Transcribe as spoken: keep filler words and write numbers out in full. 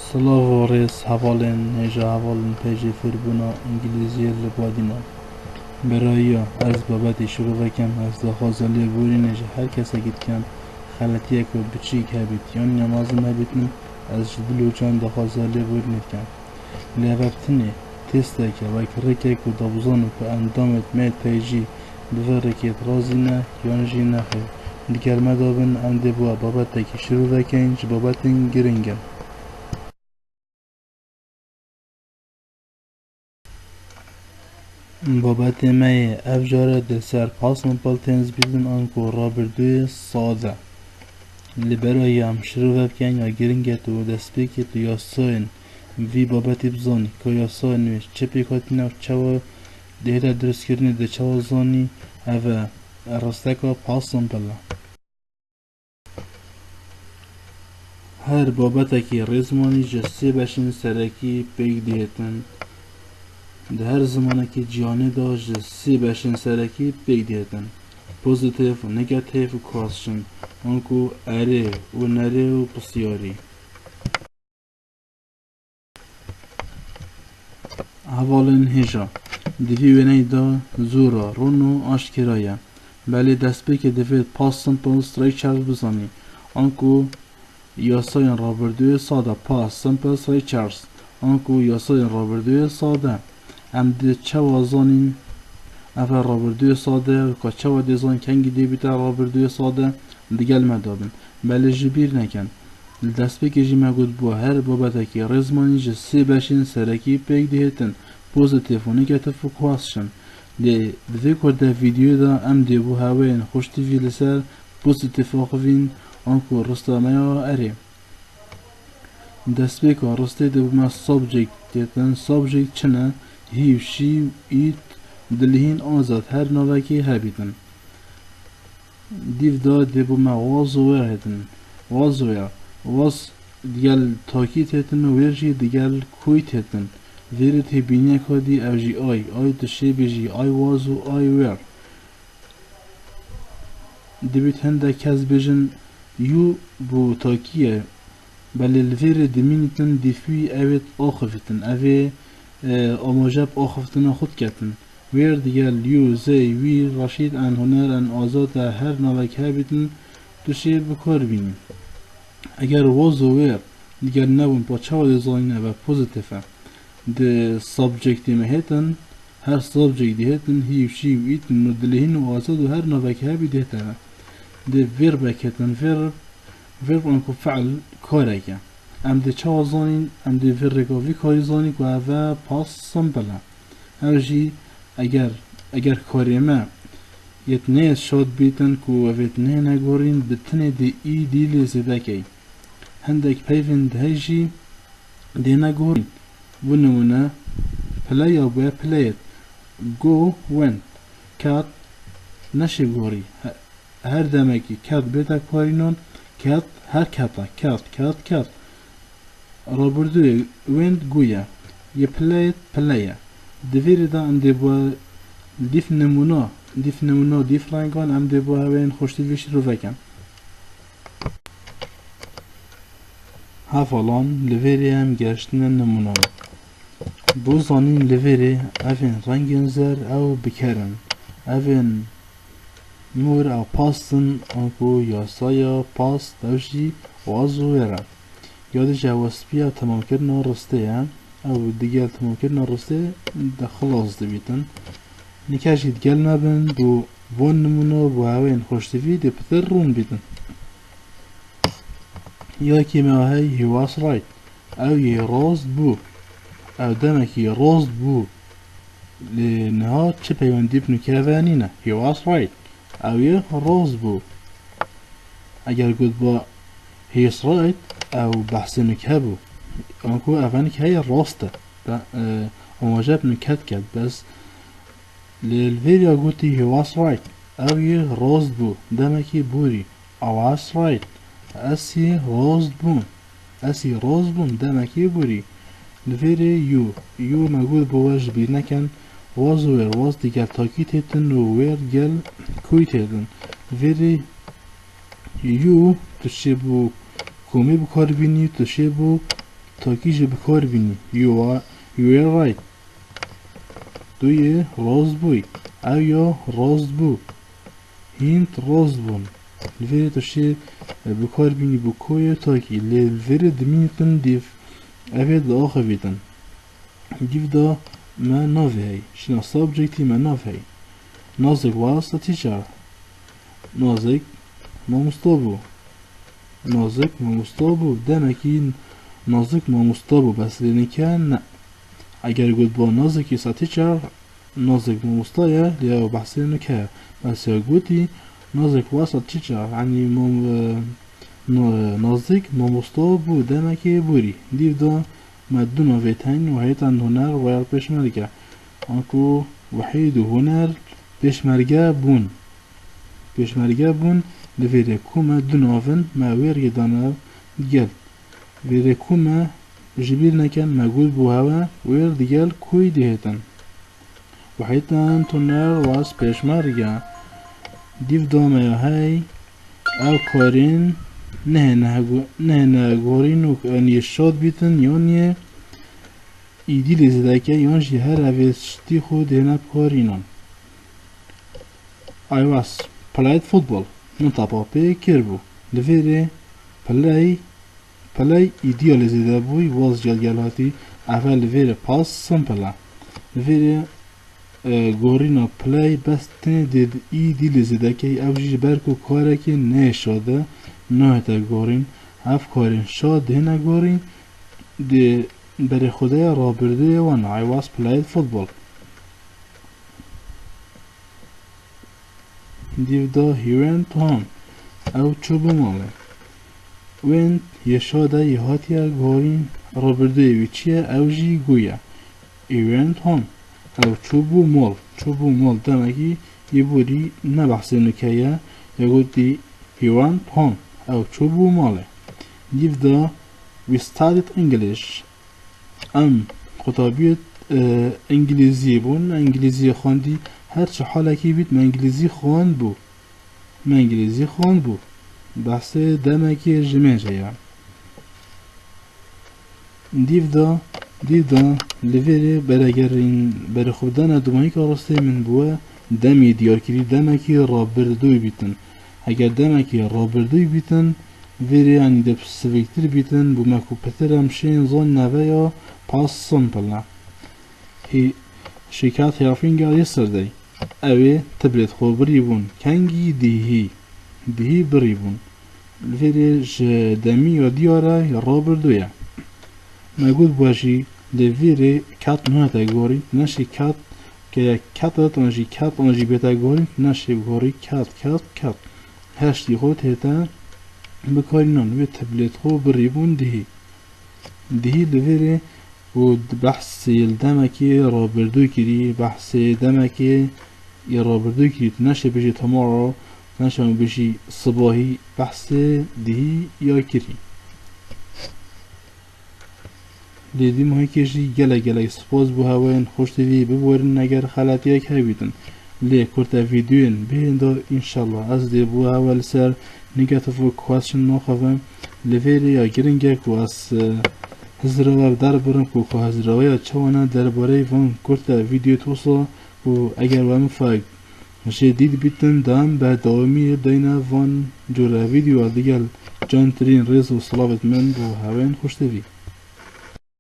Silav û rêz hevalên hêja, hevalên pêjê fêrbûna îngilîziyê li ba dînan. Berayiya ez babetî şirovekem, ez daxwaza lêborînê ji her kesekî dikem, xeletiyek ku biçîk hebît yan ya mezin hebîtin, ez ji dil û can daxwaza lêborînê dikem. Lê ev bi tenê testeke wek rêkek û dabûzan û ku endamêt me pêjî bi vê rêkê razî ne yan jî nexêr, digel me de bin, em dê bi we babetekî şirovekeyn ji babetên giring in. Babetê me yê ev care di ser past simple tên zbîtin anku rabirdûyê sade. Li bera ya em şirove bikeyn ya giring e tu û destpêkê tu yasayên vî babetî bizanî, ka yasayên wê çi pêk hatine û çawa dihête dirustkirinê, di çawa zanî, ev e risteka past simple e. Her babetekî rêzmanî ji sê beşên serekî pêk dihêtin. Di her zimanekî cîhanê de ji sê beşên serekî pêk dihêtin: pozîtîf û negatîf û question, anku erê û nerê û pisyarî. Hevalên hêja, di vî wêneyî de zû re ron û aşkera ye. Belê destpêkê divê past simple structure bizanî. Anku yasayên rabirdûyê sade, past simple structures. Anku yasayên rabirdûyê sade. Em dê çawa zanîn ev e rabirdûyê sade, ka çawa dê zanîn kengî dê bîte rabirdûyê sade, digel me de bin. Belê ji bîr nekin. Li destpêkê jî me got, bo her babetekî rêzmanî ji sê beşên serekî pêk dihêtin: pozîtîf û negatîf û question. Lê di vê kurde vîdyoyê de em dê bo haweyên xweştivî li ser pozîtîf axivîn, anku rista me ya erê. Destpêka ristê dê bo me subject dihêtin. Subject çi ne? He û she û it, dilihîn, azad, her navekê hebîtin. Dîv de dê bo me was û where hêtin. Was û where. Was digel takît hêtin û where jî digel quit hêtin. Vêrê tê bîniyeka dî, ev jî I. I tu şê bêjî I was û I were. Dibît hindek kes bêjin you bo takî ye. Belê li vêrê dimînîtin dîf wî ewêt axiftin. Evê, e, amaje bi axiftina xwe diketin. Wêr digel you, they, we, Reşîd, en Huner, en Azad e, her navek hebîtin tu şê bi kar bînî. Eger was û wêr digel nebûn, pa çawa dê zanîn ev e pozîtîf e? Di subjectê me hêtin, her subject dihêtin, he û she û it û dilihîn û azad û her navek hebî dihête ve. Dê verbek hêtin, verb, verb anku fiil karek e. Em dê çawa zanîn? Em dê vê rêka vî karî zanîn ku ev e past simple e. Ev jî eger, eger karê me yêt neyê şad bîtin ku ev êt neyê negorîn, bi tinê dê ed lê zêde key. Hindek peyvên dihê jî dê negorîn. Bo nimûne, play ya bûye played. Go, went. Cat, neşê gorî. He-, her demekî cat bête karînan, cat, her keta, cat, cat, cat. Rabirdûyê went, go ye. Yê played, play e. Di vêrê de em dê bo dîf nimûna, dîf nimûna, dîf rengan em dê bo haweyên xweştivî şirovekin. Hevalan, li vêrê em geştine nimûnan. Bo zanîn li vêrê evên rengên zer ew bi ker in. Evên mor ew past in, anku yasaya past ew jî was û were. Ya dî ji ew spî ya temamkirina ristê ye. Ew digel temamkirina ristê de xilas dibîtin. Nike jî digel me bin, bo van nimûna bo haweyên xweştivî dê pitir rûn bîtin. Yekê me hey, he was right. Ew yê rast bû. Ew demekî rast bû. Lê niha çi peywendî bi nûke ve nîne. He was right. Ew yê rast bû. Eger gotba he is right, ew behsê nûke bû. Anku ev nûke hey rast e. Be, e, amaje bi nûke diket. Bes lê li vêrya gotî he was right. Ew yê rast bû. Demekî borî. I was right. Ez yê rast bûm. Ez yê rast bûm. Demekî borî. Li vêrê you. You me got bo we ji bîr nekin. Was û were. Was digel takît hêtin û were digel quit hêtin. Vêrê you tu şê bo komê bi kar bînî, tu şê bo takî jî bi kar bînî. You are, you were right. Tu yê rast bûyî. Ew ya rast bû. Hîn rast bûn. Li vêrê tu şê, e, bi kar bînî bi koyê takî. Lê li vêrê dimînitin dîv. Ev ê diaxivîtin. Dîv da me navê heyî. Şîna subjectî me nav heyî. Nazik was a teacher. Nazik mamosta bû. Nazik mamosta bû. Demekî Nazik mamosta bû, bes lê nike ne. Eger gotba Nazik is a teacher, Nazik mamosta ye, lê ew behsê nike ye. Bes ya gotî, Nazik was a teacher, yanî mam-, e, Na-, Nazik mamosta bû demekê borî. Dîv da me du navê tên û heyîtan huner weyar pêşmerge. Anku Wehîd û Huner pêşmerge bûn. Pêşmerge bûn, li vêrê ku me du nav in, me wêr yê dane digel. Vêrê ku me ji bîr nekin, me got bû hewe wêr digel kuyî dihêtin. Wehîtan Tuner was pêşmerge. Dîv da me ya hey, ew karên nehêne hegu-, nehêne gorîn û an yê şad bîtin, yan yê îdî lê zêdeke, yan jî her evê ştî xwe dihêne bi karînan. I was played football. Min tapa pê kiribû. Li vêrê play, play îdiya lê zêde bûy, was ji gel hatî, ev li vêrê past simple e. Li vêrê, e, gorîna play bes tenê dê di î dî lê zêde key, ew jî ji ber ku karekê neyê şade, nahête gorîn. Ev karên şad dihêne gorîn, dê berê xwe de ye rabirdûyê wan. I was played football. Dîv da he went home. Ew çûbû malê. Went yê şade yê hatiye gorîn, rabirdûyê wî çi ye, ew jî go ye. He went home. Ew çûbû mal. Çûbû mal demekî yê borî ne behsê nûke ye. Ya gotî he went home. Ew çûbû malê. Dîv da we studied English. Em qutabiyê, e, îngilîziyê bûn, me îngilîziyê xwendî, her çi halekî bît, me îngilîzî xwendbû. Me îngilîzî xwendbû. Behsê demekê ji mêje ye. Dîv da, dîv da, li vêrê beregerîn, berê xwe bidana dumahîka rastê min bûye, demê diyarkirî, demekî rabirdûyî bîtin. Eger demekî rabirdûyî bîtin, vêrê yanî dê siviktir bîtin, bû me ku pitir em şên zon neve ya past simple. He, she cut her finger yesterday. Ew ê tiblêt xwe birî bûn. Kengî dihî. Dihî birî bûn. Li vêrê ji demî ya diyar e ya rabirdû ye. Me got bû jî li vêrê cut nehate gorîn, tu neşî cut, ke cut it an jî cut an jî bête gorîn, tu neşê gorî cut, cut, cut. Her ştî xwe tête bikarînan, wê tiblêt xwe birî bûn dihî. Dihî li vêrê û di behsê li demekê rabirdû kirî, behsê demekê yê rabirdû kirî, tu neşê bijî tomorrow, tu neşê bijî sibahî, behsê dihî ya kirî. Lê dî muhekê jî gelek gelek spas bû hewe yên Xweş T V, biborin eger xeletiyek hebîtin. Lê kurte vîdyoyên bihên de înşallah ez dê bû hewe li ser negative question naxivim. Li vêrê ya giring e ku ez, e, hizrava derbirim ku, ku hizrava ya çawa ne derbareyê van kurte vîdyoyê tosa û eger we min fek jê dît bîtin, dem berdewamiyê bideyne van cure vîdyoya digel cantirîn rêz û silavêt min bo hewên Xweş T V.